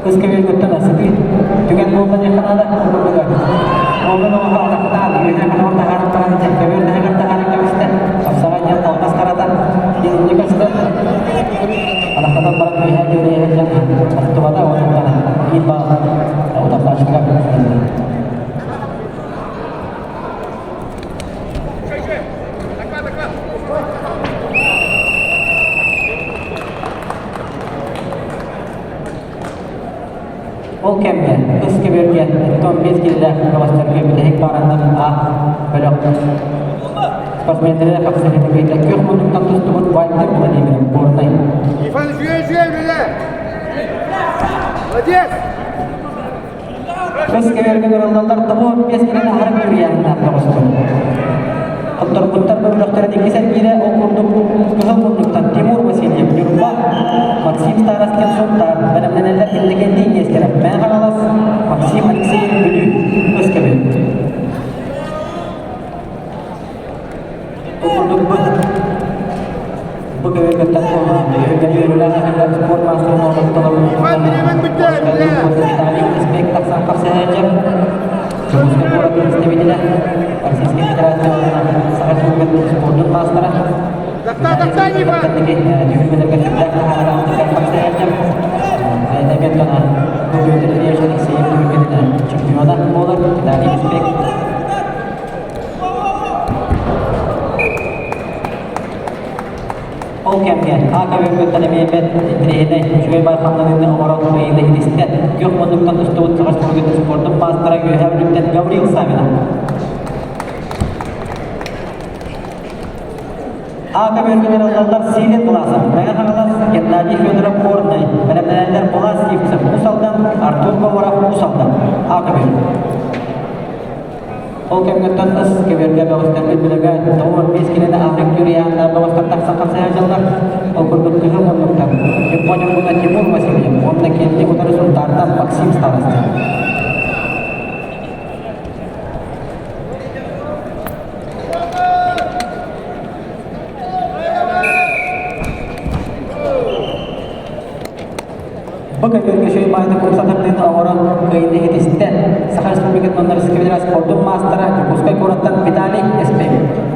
Ыс көбүөргүттэн сытыы түгэн буолла диэххэ наада курдуга. Уолун оҕото атахтаан, үөһэ көтөҕөр таһааран баран көбүөр таһыгар таһааран кэбистэ. Хапсаҕай диэн албас харата диэн көстө. Атахтатан баран үөһэ күөрэйэ сылдьан охтубата уонна биир баал утарсааччыга Ол кэмҥэ ыс көбүөргэ 15 киилэлээх бөҕөстөргө бүтэһик баараннар А бөлөх спортсменнэрэ хапсыһыыны кыайда күөх муннуктан тустубут Вальтер Владимиров Горнай. Иван үчүгэй үчүгэй үлэлээ! Молодец! Көс көбүөргэ ырыллаллар тобуон биэс килини аһара күрүйээһиннээх бөҕөстөр. Хотторбуттар бөлөхтөрүн иккис эргиирэ ол курдук кыһыл муннуктан Тимур Васильев Ньурба, Максим Старостин Сунтаар бэлэмнэнэллэр инникинтии миэстэлэр Мэҥэ Хаҥалас, Максим Алексеев Бүлүү көс көбүөр. Ол курдук бу бу көбүөргөттөн үөрүүлээх спорт маастарын Иван бириэмэҥ бүттэ, үлэлээ! Виталий Испек тахсан хапсыһааччы Дьокуускай куорат представителэ Российскай Федерация Саха Республикатын спордун маастара Тахта, тахта, Иван! Түһүлгэлэргэ сүрдээх таһаарыылаахтык хапсыһааччы Айдабеттона Петр Ильич Алексеев түһүлгэтин чемпиона буолар Виталий Испек. Ол кэмҥэ АКБ-ттан эмиэ бэрт интэриэһинэй, үчүгэй байхамнаныыны оҥорон ыйыыны иһитистэ. Күөх муннуктан тустубут Саха Республикатын спордун маастара Үөһээ Бүлүүттэн Гаврил Савинов. АКБ-гэр ыллаллар Силин Власов, Мэҥэ Хаҥалас, Геннадий Федоров Горнай, бэлэмнэнэллэр Булас Сивцев Уус Алдан, Артур Говоров Уус Алдан. АКБ. Ол кэмҥэттэн тас кэбиэргэ бөҕөстөрбүт билэгэ 95 килэни Африк Юрьяна бөҕөстөр тахсан хапсыһа дьыллар. Ол курдук кыһыл муннуктар Япония Тимур Васильев уонна кэнни утары Сунтаартан Максим Старостин. Бу көбүөргэ үчүгэй баайдык умсатардыын оҥорон кыайыыны иһитистэ. Саха Республикатын уонна Российскай Федерация спордун маастара Дьокуускай куораттан Виталий Эспек.